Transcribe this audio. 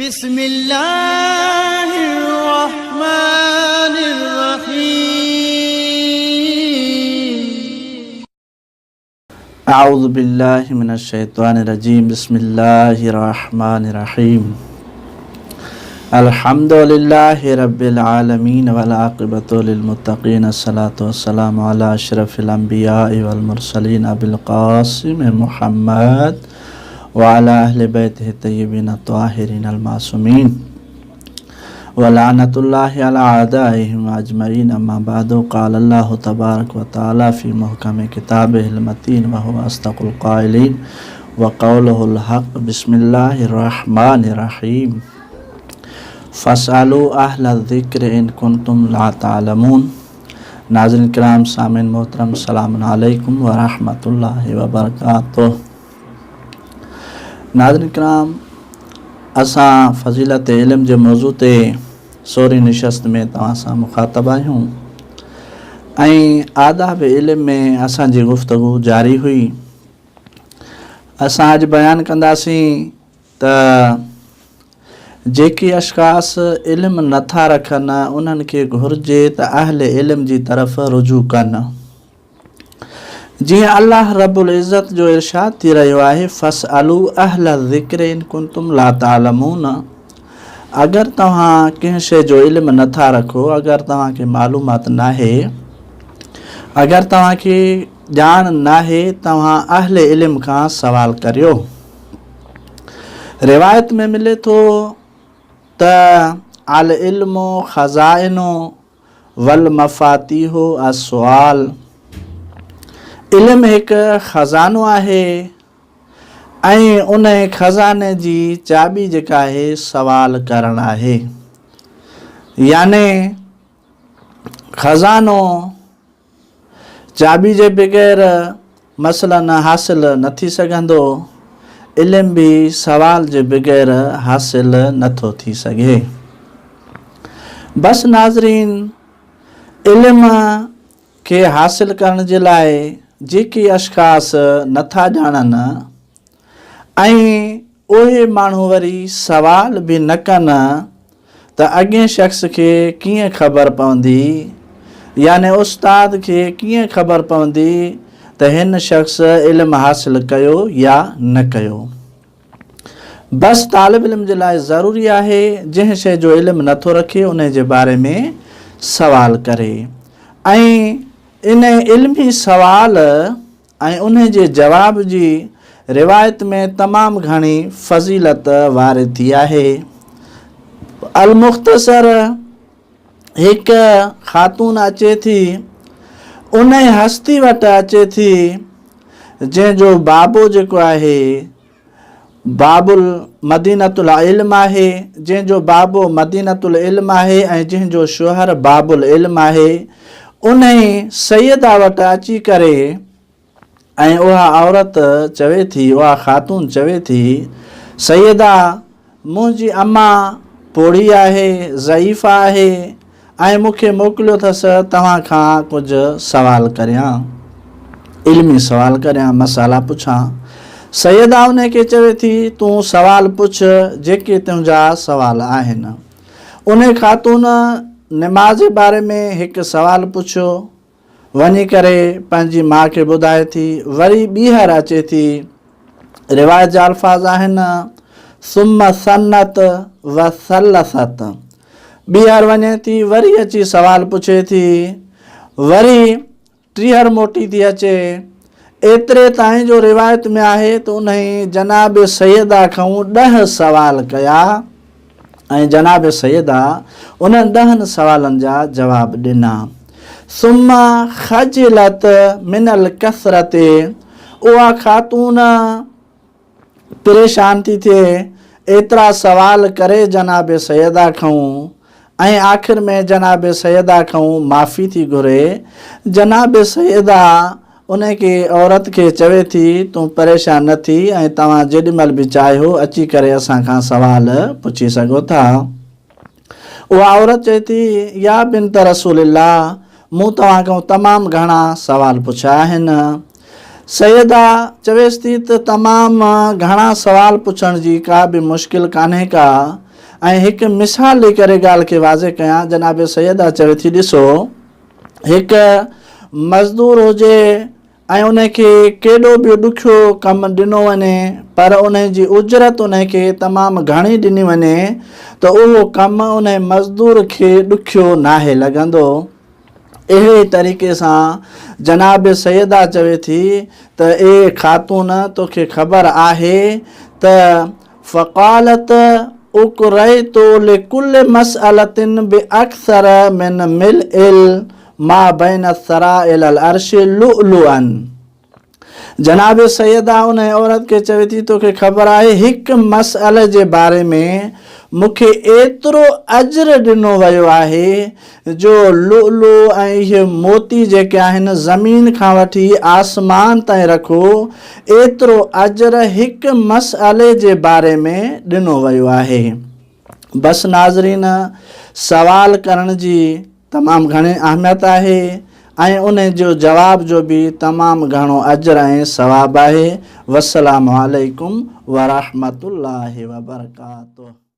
بسم الله الرحمن الرحيم. اعوذ بالله من الشيطان الرجيم بسم الله الرحمن الرحيم الحمد لله رب العالمين والعاقبة للمتقين الصلاة والسلام على اشرف الانبياء والمرسلين ابي القاسم محمد وعلى اهل بيته الطيبين الطاهرين المعصومين ولعنة الله على اعدائهم اجمعين اما بعد قال الله تبارك وتعالى في محكم كتابه المتين وهو اصدق القائلين وقوله الحق بسم الله الرحمن الرحيم فاسألوا اهل الذڪر ان ڪنتم لا تعلمون ناظرين ڪرام سامعين محترم سلام عليڪم ورحمة الله وبرڪاته ناظرين ڪرام اسان فضيلت علم جي موضوع تي سوري نشست ۾ توهان سان مخاطب آهيون ۽ آداب علم ۾ اسان جي گفتگو جاري هئي اسان اڄ بيان ڪنداسين ته جيڪي اشخاص علم نه ٿا رکن انهن کي گهرجي ته اهل علم جي طرف رجوع ڪن. جيئن الله رب العزت جو ارشاد ٿي رهيو آهي فاسألوا اهل الذڪر ان ڪنتم لا تعلمون اگر توهان ڪنهن شيء جو علم نه ٿا رکو اگر توهان کي معلومات ناهي اگر توهان کي ڄاڻ ناهي توهان اهل علم کان سوال ڪريو. روايت ۾ ملي ٿو ته العلم خزائن والمفاتيح السؤال علم هڪ خزانو آهي ۽ ان خزاني جي چاٻي جيڪا آهي سوال ڪرڻ آهي يعني خزانو چاٻي جي بغير مثلاً حاصل نه ٿي سگهندو، علم به سوال جي بغير حاصل نه ٿو ٿي سگهي. بس ناظرين علم کي حاصل ڪرڻ جي لاء جيڪي اشخاص نه ٿا ڄاڻن ۽ اهي ماڻهو وري سوال به نه ڪن ته اڳئين شخص کي ڪيئن خبر پوندي يعني استاد کي ڪيئن خبر پوندي ته هن شخص علم حاصل ڪيو يا نه ڪيو. بس طالب علم جي لاء ضروري آهي جنهن شيء جو علم نه ٿو رکي انهي جي باري ۾ سوال ڪري ۽ انهي علمي سوال ۽ انهي جي جواب جي روايت ۾ تمام گهڻي فضيلت وارد ٿي آهي. المختصر هڪ خاتون اچي ٿي انهي هستي وٽ اچي ٿي جنهن جو بابو جيڪو آهي باب المدينة العلم آهي جنهن جو بابو مدينة العلم آهي ۽ جنهن جو شوهر باب العلم آهي انهي سيده وٽ اچي ڪري ۽ اها عورت چوي ٿي اها خاتون چوي ٿي سيده منهنجي اما پوڙهي آهي ضعيفه آهي ۽ مون کي موڪليو اٿس توهان کان ڪجهه سوال ڪريان، علمي سوال ڪريان، مسئلا پڇان. سيده انهي کي چوي ٿي، تون سوال پڇ جيڪي تنهنجا سوال آهن. انهي خاتون نماز جي باري ۾ هڪ سوال پڇيو، وڃي ڪري پنهنجي ماء کي ٻڌائي ٿي، وري ٻيهر اچي ٿي، روايت جا الفاظ آهن، ثم ثنت وثلثت، ٻيهر وڃي ٿي، وري اچي سوال پڇي ٿي، وري ٽيهر موٽي ٿي اچي، ايتري تائين جو روايت ۾ آهي ته انهي جناب سيده کان ڏهه سوال ڪيا ۽ جناب سيده انهن ڏهن سوالن جا جواب ڏنا. ثم خجلت من الڪثرت اها خاتون پريشان ٿي ٿئي، ايترا سوال ڪري جناب سيده کئون ۽ آخر ۾ جناب سيده کئون معافي ٿي گهري. جناب سيده انهي کي عورت کي چوي ٿي تون پريشان نه ٿي ۽ توهان جيڏي مهل به چاهيو اچي ڪري اسان کان سوال پڇي سگهو ٿا. اها عورت چئي ٿي، يا بنت رسول الله! مون توهان کان تمام گهڻا سوال پڇيا آهن. سيده چويس ٿي ته تمام گهڻا سوال پڇڻ جي ڪا به مشڪل ڪانهي ڪا. ۽ هڪ مثال ڏئي ڪري ڳالهه کي واضح ڪيان جناب سيده چوي ٿي ڏسو هڪ مزدور هجي ۽ ان کي ڪيڏو به ڏکيو ڪم ڏنو وڃي پر ان جي اجرت ان کي تمام گهڻي ڏني وڃي ته اهو ڪم ان مزدور کي ڏکيو ناهي لڳندو. اهڙي طريقي سان جناب سيده چوي ٿي ته اي خاتون توکي خبر آهي ته فقالت اقريت لڪل مسئلة باڪثر من ملء ما بين الثريٰ الي العرش لؤلؤا جناب سيده انهيء عورت کي چوي ٿي توکي خبر آهي هڪ مسئلي جي باري ۾ مون کي ايترو اجر ڏنو ويو آهي جو لؤلؤ ۽ اهي موتي جيڪي آهن زمين کان وٺي آسمان تائين رکو ايترو اجر هڪ مسئلي جي باري ۾ ڏنو ويو آهي. بس ناظرين سوال ڪرڻ جي تمام گهڻي اهميت آهي ۽ ان جو جواب جو به تمام گهڻو اجر ۽ ثواب آهي. والسلام عليڪم ورحمة الله وبرڪاته.